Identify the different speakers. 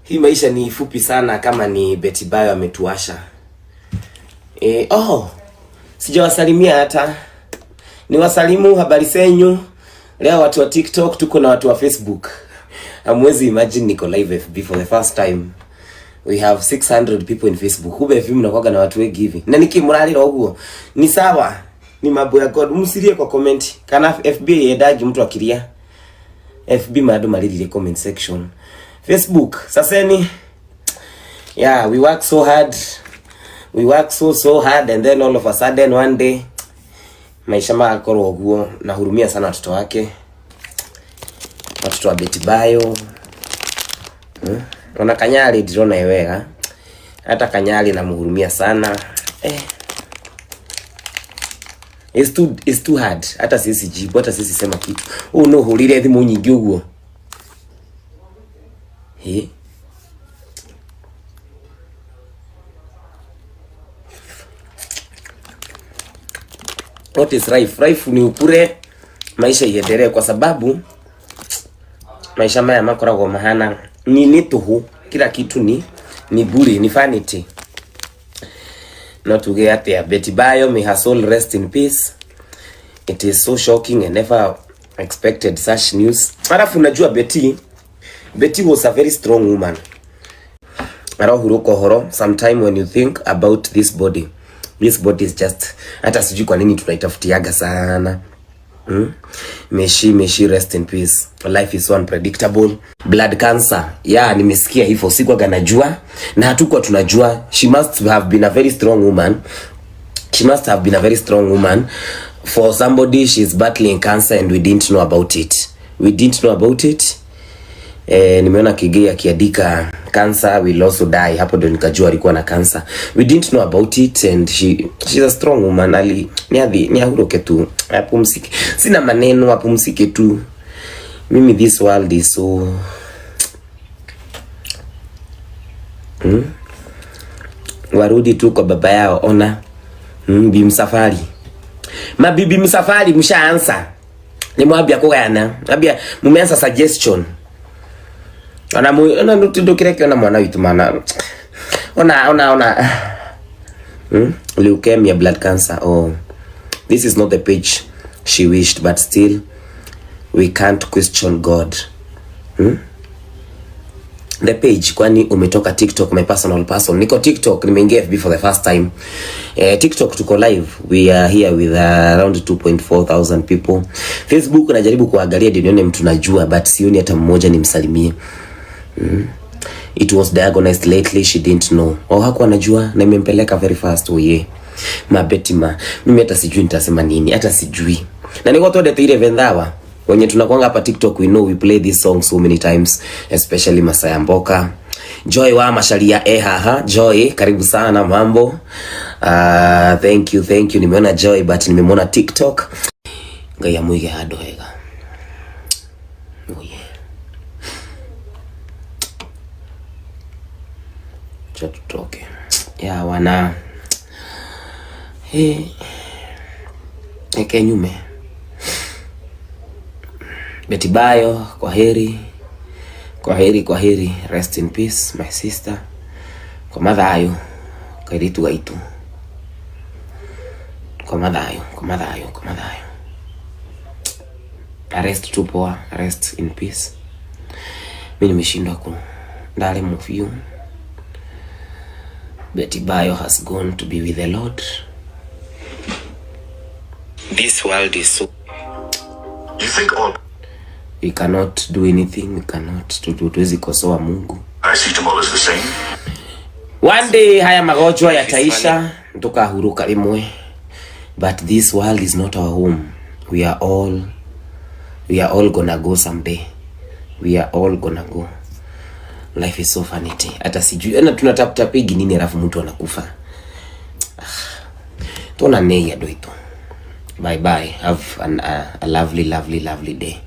Speaker 1: Hii maisha ni fupi sana kama ni Betty Bayo ametuasha. Oh, sijawasalimia hata. Niwasalimu, habari zenyu. Leo watu wa TikTok tuko na watu wa Facebook. Hamwezi imagine niko live FB for the first time. We have 600 people in Facebook. Kumbe FB mnakuwaga na watu wengi hivi. Na nikimralira uguo. Ni sawa. Ni mambo ya God. Msilie kwa comment. Kana FB yendagi mtu akilia. FB mado malilile comment section. Facebook, saseni. Yeah, we work so hard. We work so so hard and then all of a sudden one day maisha magakorwo guo. Nahurumia sana watoto wake, watoto wa Betty Bayo. Ona Kanyari ndirona e wega, hata Kanyari namhurumia sana. It's too hard. Hata sisi jibu, hata sisi sema kitu. Huu no hurire thimu nyingi uguo. He? What is life? Life ni ukure, maisha iendelee, kwa sababu maisha maya makoragwo mahana ni tuhu, kila kitu ni bure, ni vanity. No tuge atia Betty Bayo, may her soul rest in peace. It is so shocking and never expected such news. Alafu unajua Betty was a very strong woman. Arohuruka uhoro sometime when you think about this body. This body is just, hata sijui kwa nini tunaitafutiaga sana. May she rest in peace. Life is so unpredictable. Blood cancer. Yeah, nimesikia hivyo, sikuwa najua na hatukuwa tunajua. She must have been a very strong woman. She must have been a very strong woman for somebody she's battling cancer and we didn't know about it. We didn't know about it. Nimeona Kigei akiandika cancer will also die. Hapo ndio nikajua alikuwa na cancer. We didn't know about it and she's a strong woman. Ali ni ni ahuruke tu. Apumzike. Sina maneno, apumzike tu. Mimi this world is so Warudi tu kwa baba yao, ona. Bi msafari. Mabibi msafari mshaanza. Nimwambia kugayana. Ambia mumeanza suggestion. Ona mu ona ndukireke ona mwana witu mana. Ona ona ona. Leukemia, blood cancer. Oh. This is not the page she wished, but still we can't question God. The page, kwani umetoka TikTok? My personal person. Niko TikTok, nimeingia FB for the first time. TikTok tuko live. We are here with around 2.4 thousand people. Facebook najaribu kuangalia ndio nione mtu najua, but sioni hata mmoja nimsalimie. It was diagnosed lately, she didn't know. Oh, hakuwa anajua na imempeleka very fast. Oh yeah. Mabeti ma. Mimi hata sijui nitasema nini, hata sijui. Na niko twendete ile vendhawa. Wenye tunakuanga hapa TikTok, we know we play this song so many times, especially Masaya Mboka. Joy wa Masharia haha. Joy, karibu sana, mambo. Thank you, thank you. Nimeona Joy but nimemwona TikTok. Ngai amuige handu hega. Oh yeah. Acha tutoke. Ya wana. Hey. Eke nyume. Betty Bayo, kwa heri. Kwa heri, kwa heri. Rest in peace, my sister. Kwa mathayo. Kairitu gaitu. Kwa mathayo, kwa mathayo, kwa mathayo. Rest tu poa, rest in peace. Mimi nimeshindwa ku ndale mufyu. Betty Bayo has gone to be with the Lord. This world is so
Speaker 2: You think all
Speaker 1: we cannot do anything, we cannot tuwezi kosoa Mungu.
Speaker 2: paracetamol is the same?
Speaker 1: One day haya magonjwa yataisha, tukahuruka rimwe. But this world is not our home. We are all gonna go someday. We are all gonna go. Life is so vanity. Hata sijui na tunataptapigi nini alafu mtu anakufa. Tuona nei andu aitu. Bye bye. Have a lovely lovely lovely day.